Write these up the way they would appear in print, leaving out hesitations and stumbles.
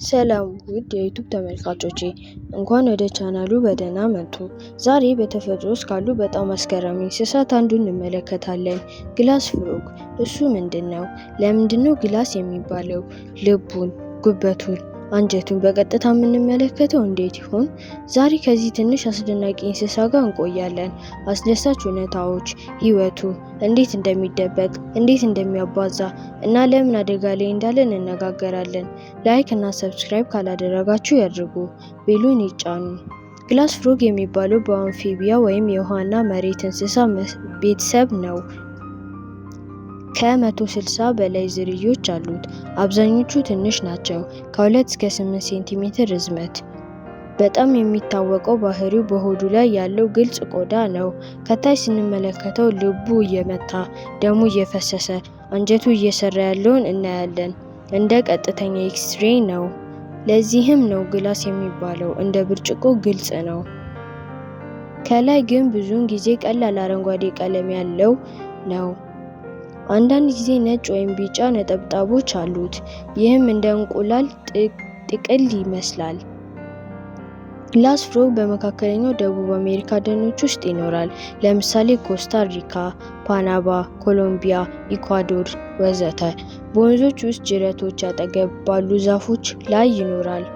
ሰላም ውድ የ YouTube ተመልካቾቼ፣ እንኳን ወደ ቻናሉ በደህና መጡ። ዛሬ በተፈጥሮ ውስጥ ካሉ በጣም አስገራሚ እንስሳት አንዱን እንመለከታለን። Glass frog። እሱ ምንድን ነው? ለምንድነው glass የሚባለው? ልቡን፣ ጉበቱን፣ አንጀቱን በቀጥታ የምንመለከተው እንዴት ይሆን? ዛሬ ከዚህ ትንሽ አስደናቂ እንስሳ ጋር እንቆያለን። አስደሳች እውነታዎች፣ ህይወቱ፣ እንዴት እንደሚደበቅ፣ እንዴት እንደሚያባዛ እና ለምን አደጋ ላይ እንዳለ እንነጋገራለን። Like እና subscribe ካላደረጋችሁ ያድርጉ፣ bell ኡን ይጫኑ። Glass frog የሚባለው በ amphibia ወይም የውሃና መሬት እንስሳ ቤተሰብ ነው። ከ160 በላይ ዝርያዎች አሉት። አብዛኞቹ ትንሽ ናቸው፣ ከ2 እስከ 8 ሴንቲሜትር ርዝመት። በጣም የሚታወቀው ባህሪው በሆዱ ላይ ያለው ግልጽ ቆዳ ነው። ከታች ስንመለከተው ልቡ እየመታ፣ ደሙ እየፈሰሰ፣ አንጀቱ እየሰራ ያለውን እናያለን። እንደ ቀጥተኛ ኤክስሬይ ነው። ለዚህም ነው glass የሚባለው፣ እንደ ብርጭቆ ግልጽ ነው። ከላይ ግን ብዙውን ጊዜ ቀላል አረንጓዴ ቀለም ያለው ነው። አንዳንድ ጊዜ ነጭ ወይም ቢጫ ነጠብጣቦች አሉት። ይህም እንደ እንቁላል ጥቅል ይመስላል። Glass frog በመካከለኛው ደቡብ አሜሪካ ደኖች ውስጥ ይኖራል። ለምሳሌ ኮስታ ሪካ፣ ፓናማ፣ ኮሎምቢያ፣ ኢኳዶር ወዘተ። በወንዞች ውስጥ ጅረቶች አጠገብ ባሉ ዛፎች ላይ ይኖራል።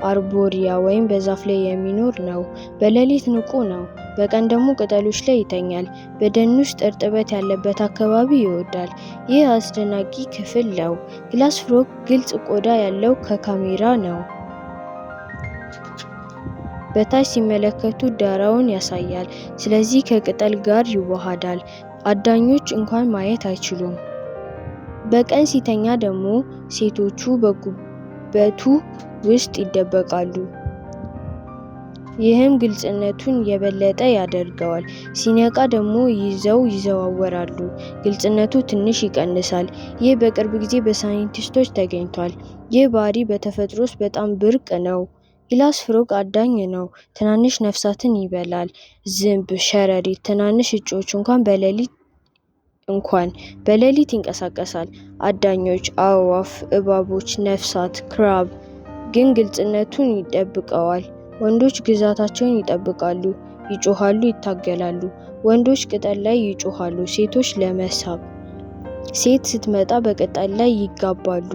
Arboreal ወይም በዛፍ ላይ የሚኖር ነው። በሌሊት ንቁ ነው። በቀን ደግሞ ቅጠሎች ላይ ይተኛል። በደን ውስጥ እርጥበት ያለበት አካባቢ ይወዳል። ይህ አስደናቂ ክፍል ነው። Glass frog ግልጽ ቆዳ ያለው ከካሜራ ነው። በታች ሲመለከቱ ዳራውን ያሳያል። ስለዚህ ከቅጠል ጋር ይዋሃዳል። አዳኞች እንኳን ማየት አይችሉም። በቀን ሲተኛ ደግሞ ሴቶቹ በጉበቱ ውስጥ ይደበቃሉ። ይህም ግልጽነቱን የበለጠ ያደርገዋል። ሲነቃ ደግሞ ይዘው ይዘዋወራሉ። ግልጽነቱ ትንሽ ይቀንሳል። ይህ በቅርብ ጊዜ በሳይንቲስቶች ተገኝቷል። ይህ ባህሪ በተፈጥሮ ውስጥ በጣም ብርቅ ነው። Glass frog አዳኝ ነው። ትናንሽ ነፍሳትን ይበላል። ዝንብ፣ ሸረሪት፣ ትናንሽ እጮች እንኳን በሌሊት ይንቀሳቀሳል። አዳኞች፣ አዕዋፍ፣ እባቦች፣ ነፍሳት፣ crab ግን ግልጽነቱን ይጠብቀዋል። ወንዶች ግዛታቸውን ይጠብቃሉ፣ ይጮኻሉ፣ ይታገላሉ። ወንዶች ቅጠል ላይ ይጮኻሉ፣ ሴቶች ለመሳብ። ሴት ስትመጣ በቅጠል ላይ ይጋባሉ።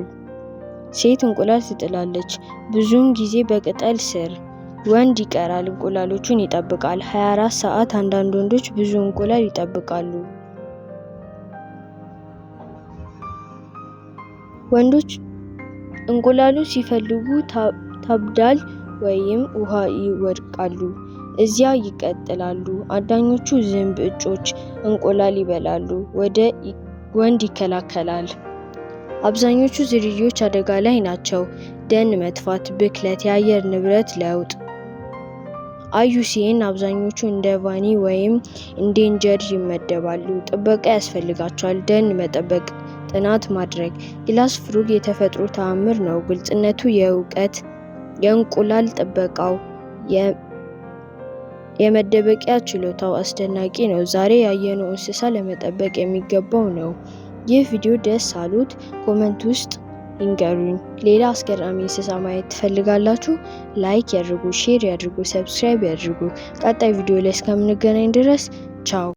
ሴት እንቁላል ትጥላለች፣ ብዙውን ጊዜ በቅጠል ስር። ወንድ ይቀራል፣ እንቁላሎቹን ይጠብቃል። 24 ሰዓት። አንዳንድ ወንዶች ብዙ እንቁላል ይጠብቃሉ። ወንዶች እንቁላሉን ሲፈልጉ ታብዳል ወይም ውሃ ይወድቃሉ። እዚያ ይቀጥላሉ። አዳኞቹ ዝንብ፣ እጮች እንቁላል ይበላሉ። ወንድ ይከላከላል። አብዛኞቹ ዝርያዎች አደጋ ላይ ናቸው። ደን መጥፋት፣ ብክለት፣ የአየር ንብረት ለውጥ። IUCN አብዛኞቹ እንደ VANI ወይም endangered ይመደባሉ። ጥበቃ ያስፈልጋቸዋል። ደን መጠበቅ፣ ጥናት ማድረግ። Glass frog የተፈጥሮ ተአምር ነው። ግልጽነቱ፣ የእውቀት የእንቁላል ጥበቃው፣ የመደበቂያ ችሎታው አስደናቂ ነው። ዛሬ ያየነው እንስሳ ለመጠበቅ የሚገባው ነው። ይህ ቪዲዮ ደስ አሉት? Comment ውስጥ ይንገሩኝ። ሌላ አስገራሚ እንስሳ ማየት ትፈልጋላችሁ? Like ያድርጉ፣ share ያድርጉ፣ subscribe ያድርጉ። ቀጣይ ቪዲዮ ላይ እስከምንገናኝ ድረስ ቻው።